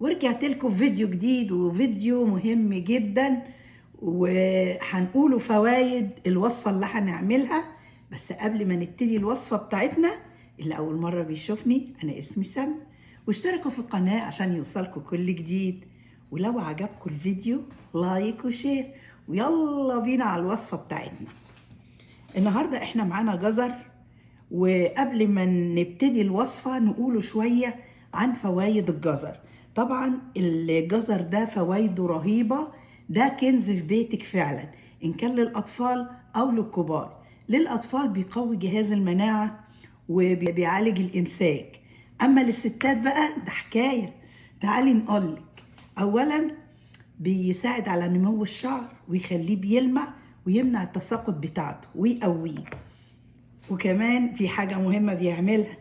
ورجعت لكم فيديو جديد وفيديو مهم جدا، وهنقوله فوايد الوصفة اللي هنعملها. بس قبل ما نبتدي الوصفة بتاعتنا، اللي أول مرة بيشوفني أنا اسمي سم، واشتركوا في القناة عشان يوصلكوا كل جديد، ولو عجبكم الفيديو like و share. ويلا بينا على الوصفة بتاعتنا. النهاردة احنا معانا جزر، وقبل ما نبتدي الوصفة نقوله شوية عن فوايد الجزر. طبعا الجزر ده فوايده رهيبة، ده كنز في بيتك فعلا، إن كان للأطفال أو للكبار. للأطفال بيقوي جهاز المناعة وبيعالج الإمساك. أما للستات بقى ده حكاية، تعالي نقولك. أولا بيساعد على نمو الشعر ويخليه بيلمع ويمنع التساقط بتاعته ويقويه. وكمان في حاجة مهمة بيعملها،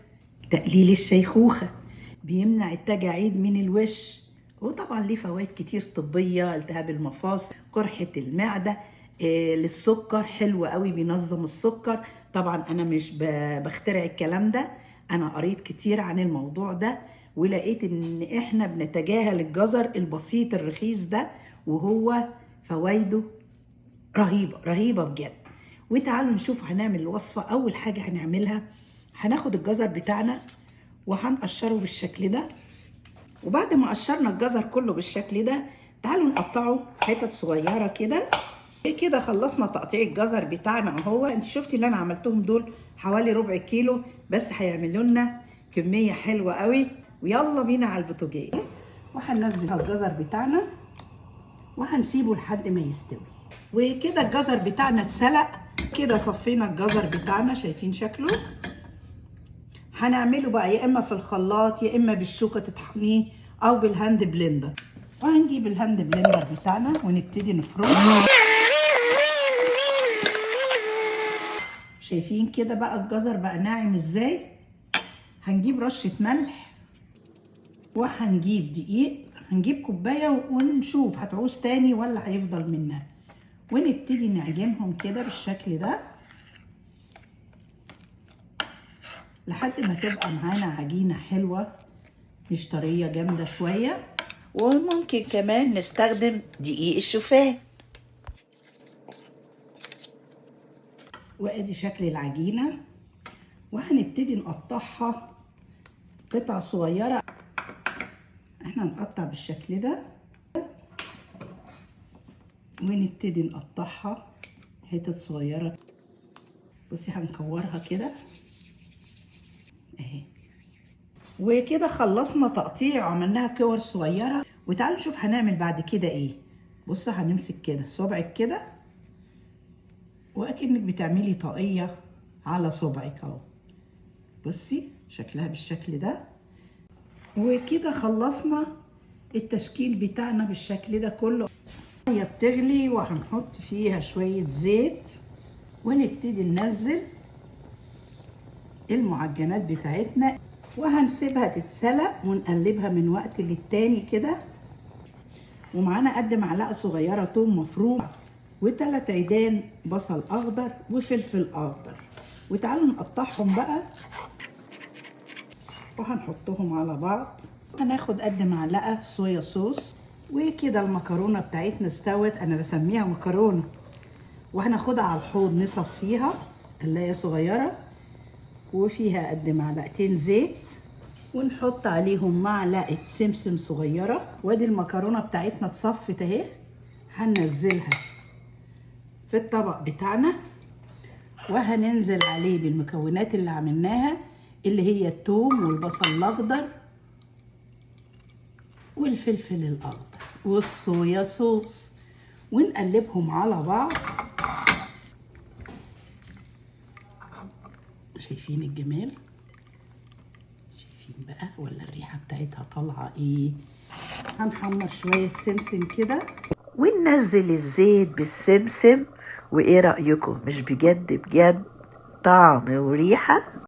تقليل الشيخوخة، بيمنع التجاعيد من الوش. وطبعا ليه فوائد كتير طبية، التهاب المفاصل، قرحة المعدة، للسكر حلو قوي، بينظم السكر. طبعا أنا مش بخترع الكلام ده، أنا قريت كتير عن الموضوع ده، ولقيت إن إحنا بنتجاهل الجزر البسيط الرخيص ده، وهو فوايده رهيبة رهيبة بجد. وتعالوا نشوف هنعمل الوصفة. أول حاجة هنعملها، هناخد الجزر بتاعنا وهنقشره بالشكل ده. وبعد ما قشرنا الجزر كله بالشكل ده، تعالوا نقطعه حتت صغيرة كده. كده خلصنا تقطيع الجزر بتاعنا اهو. انت شفتي اللي انا عملتهم دول حوالي ربع كيلو، بس هيعملوا لنا كمية حلوة قوي. ويلا بينا على البوتاجاز، وهننزل الجزر بتاعنا وهنسيبه لحد ما يستوي. وكده الجزر بتاعنا اتسلق. كده صفينا الجزر بتاعنا، شايفين شكله. هنعمله بقى يا اما في الخلاط، يا اما بالشوكة تطحنيه، او بال hand blender. وهنجيب ال hand blender بتاعنا ونبتدي نفرمه. شايفين كده بقى الجزر بقى ناعم ازاي. هنجيب رشه ملح، وهنجيب دقيق، هنجيب كوباية ونشوف هتعوز تاني ولا هيفضل منها. ونبتدي نعجنهم كده بالشكل ده لحد ما تبقى معانا عجينة حلوة مش طرية، جامدة شوية. وممكن كمان نستخدم دقيق الشوفان. وادي شكل العجينة. وهنبتدي نقطعها قطع صغيرة. احنا هنقطع بالشكل ده، ونبتدي نقطعها حتت صغيرة. بصي هنكورها كده اهي. وكده خلصنا تقطيع وعملناها كور صغيرة. وتعالوا نشوف هنعمل بعد كده ايه. بصوا هنمسك كده صبعك كده، واكنك بتعملي طاقية على صبعك اهو. بصي شكلها بالشكل ده. وكده خلصنا التشكيل بتاعنا بالشكل ده كله. هي بتغلي وهنحط فيها شوية زيت، ونبتدي ننزل المعجنات بتاعتنا، وهنسيبها تتسلق ونقلبها من وقت للتاني كده. ومعانا قد معلقة صغيرة توم مفروم، وتلات عيدان بصل أخضر، وفلفل أخضر. وتعالوا نقطعهم بقى وهنحطهم على بعض. هناخد قد معلقة صويا صوص. وكده المكرونة بتاعتنا استوت، أنا بسميها مكرونة. وهناخدها على الحوض نصفيها، قلاية صغيرة وفيها قد معلقتين زيت، ونحط عليهم معلقة سمسم صغيرة. وادي المكرونة بتاعتنا اتصفت اهي، هننزلها في الطبق بتاعنا، وهننزل عليه بالمكونات اللي عملناها، اللي هي الثوم والبصل الأخضر والفلفل الأخضر والصويا صوص، ونقلبهم على بعض. شايفين الجمال؟ شايفين بقى ولا الريحة بتاعتها طالعة ايه؟ هنحمر شوية السمسم كده وننزل الزيت بالسمسم. وايه رأيكم؟ مش بجد بجد طعم وريحة؟